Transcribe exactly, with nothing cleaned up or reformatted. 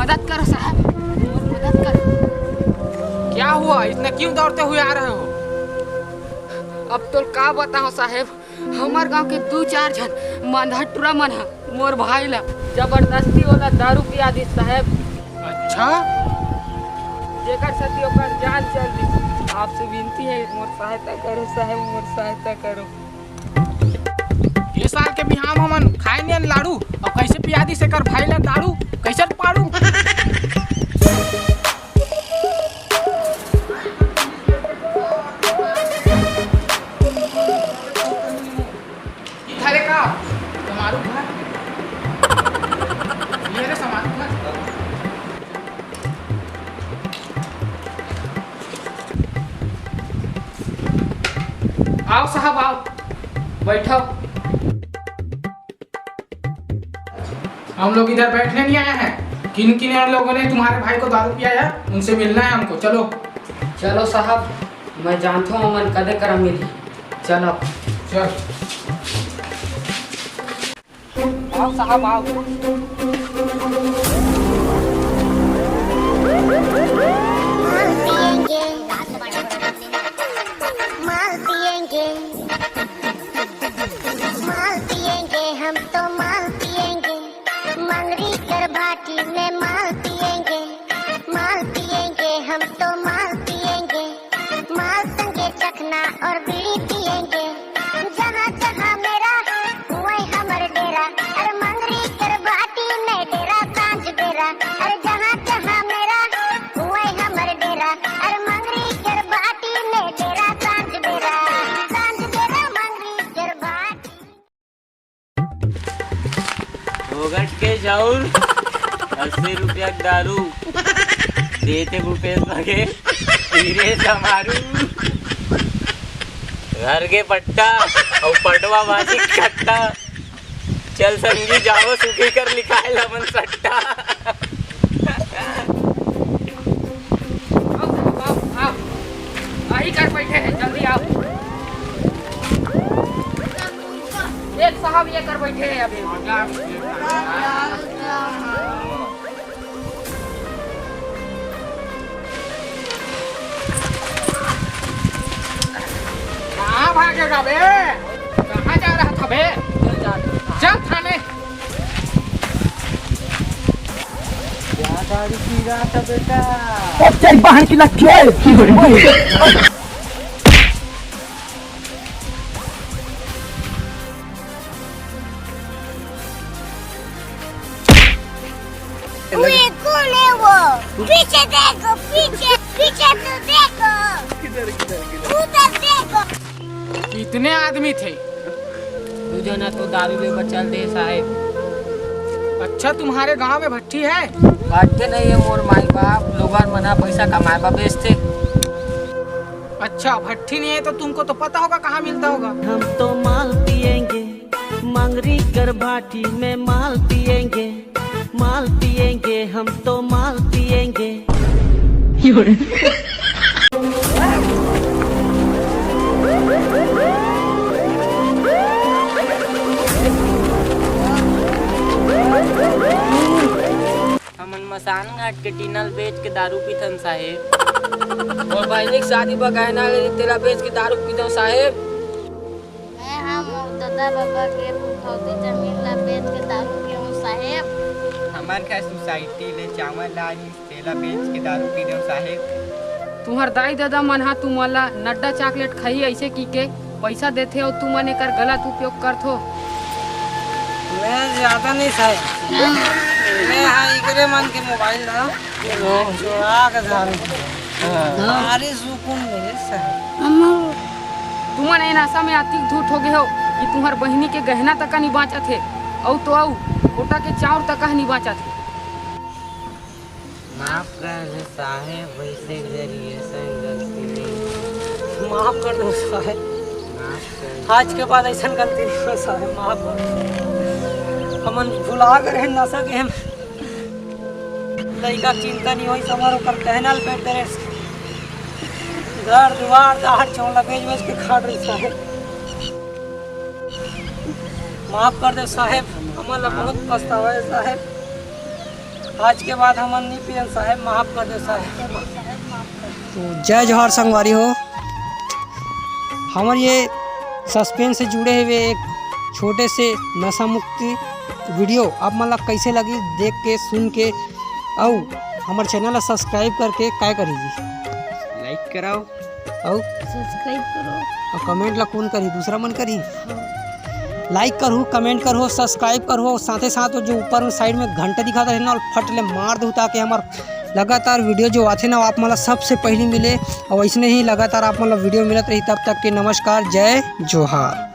मदद करो साहब, मोर मदद करो। क्या हुआ, इतने क्यों दौड़ते हुए आ रहे हो? अब तो का बताओ साहेब, हमर गांव के दू चार झन मांधा टुरा मन ह मोर भाई ला जबरदस्ती ओला दारू पिया दिस साहेब। अच्छा? जेकर सेती ओकर जान चल दिस। आपसे विनती है, मोर सहायता करो साहेब, मोर सहायता करो। ये साल के बिहाव हमन खाए नियन लाड़ू, अउ कैसे पिया दिस एकर भाई ला दारू, कैसे पाड़ू? इधर का समारू घर, ये रे समारू घर। आओ साहब, आओ, बैठो। हम लोग इधर बैठने नहीं आए हैं। किन किन लोगों ने तुम्हारे भाई को दारू पियाया, उनसे मिलना है हमको। चलो। चलो साहब, मैं जानता हूँ ओमन कदे करा मिली। चलो। चल। आओ साहब, आओ। माल पिएंगे, माल पिएंगे, माल पिएंगे, हम तो माल पिएंगे। मंगरी कर भाटी में माल पिएंगे, माल पिएंगे, हम तो माल पिएंगे। माल संगे चखना और बीड़ी पिएंगे। जहाँ जहाँ मेरा, वही हमर डेरा। अरे मंगरी कर भाटी में डेरा सांझ बेरा। अरे जहाँ जहाँ मेरा, वही हमर डेरा। अरे मंगरी कर भाटी में डेरा सांझ बेरा। सांझ बेरा मंगरी कर भाटी। फोकट के चाउर, अस्सी रुपया के दारू, देते भूपेश बघेल, पीरे समारू, घर के पट्टा, अउ पटवा बाजी कट्टा। चल संगी जाओ, सुखी कर लिखाए ला मन सट्टा। आओ, आओ, आओ। आही कर बैठे हैं, जल्दी आओ। एक साहब ये कर बैठे हैं अभी। कहाँ भागेगा बे? कहाँ जा रहा था बे? चल थाने। क्या दारू पी रहा था बेटा? ओ तेरी बहन की लग गई। ओए, कौन है वो? पीछे देखो, पीछे, पीछे तो देखो। किधर, किधर, किधर? उधर देखो। कितने आदमी थे? दू जना तो दारू ले बचल दे साहेब। अच्छा, तुम्हारे गांव में भट्टी है? भट्टी नहीं है, मोर माई बाप लोगन मन ह पैसा कमाए बर बेचथे। अच्छा, भट्टी नहीं है तो तुमको तो पता होगा कहाँ मिलता होगा। हम तो माल पिएंगे, मंगरी कर भाटी में माल पिएंगे, माल पिएंगे, हम तो माल पिएंगे। हमन मसान घाट के टीना ल बेच के दारू पीथन साहेब। मोर बहिनी के शादी बर गहना लेनी, तेला बेच के दारू पीथन साहेब। मैं हा मोर ददा बबा के पुरखौती जमीन ला बेच के दारू पीहूं साहेब। हमर घर सोसाइटी ले चावल आइस, तेला बेच के दारू पीथन साहेब। तुंहर दाई ददा मन हा तुमन ला नड्डा चॉकलेट खाही अइसे कहिके पइसा देथे अउ तुमन एकर गलत उपयोग करथो। मैं ज्यादा नहीं साहेब, मैं हा इकरे मन के मोबाइल ला चुरा के धारे। भारी सुकून मिले साहेब। तुमन ए नशा में अतिक धुत हो गे हो कि तुंहर बहिनी के गहना तक नी बांचत हे, अउ तो अउ कोटा के चाउर तक नी बांचत हे। माफ कर दे साहेब, वैसे जरिए से गलती नहीं। माफ कर दो साहेब, माफ कर। आज के बाद ऐसा गलती नहीं हो साहेब, माफ कर दो। हमन भुला गए हैं नशा के हम। लइका के चिंता नहीं होई, समर ओकर कहना ल बेटे रे। घर दुआर दाहर चौला बेच बेच के खात रही साहेब। माफ कर दे साहेब, हमन ला बहुत पछतावा है साहेब। आज के बाद हमन नहीं पियन साहेब, माफ कर दे साहेब। तो जय जोहार संगवारी हो, हमर ये सस्पेंस से जुड़े हुए एक छोटे से नशा मुक्ति वीडियो आप मन ला कैसे लगी देख के सुन के, अउ हमर चैनल ला सब्सक्राइब करके काय करी जी, लाइक कराओ। अउ सब्सक्राइब करो। अउ कमेंट ला कौन करी, दूसरा मन करी? लाइक करहु, कमेंट करहु, सब्सक्राइब करहु, साथे साथ वो जो ऊपर में साइड में घंटा दिखाता है ना, फट ले मार दो, ताकि हमार लगातार वीडियो जो आथे ना, आप मन ला सबसे पहली मिले। और ऐसने ही लगातार आप मन ला वीडियो मिलत रही। तब तक के नमस्कार, जय जोहार।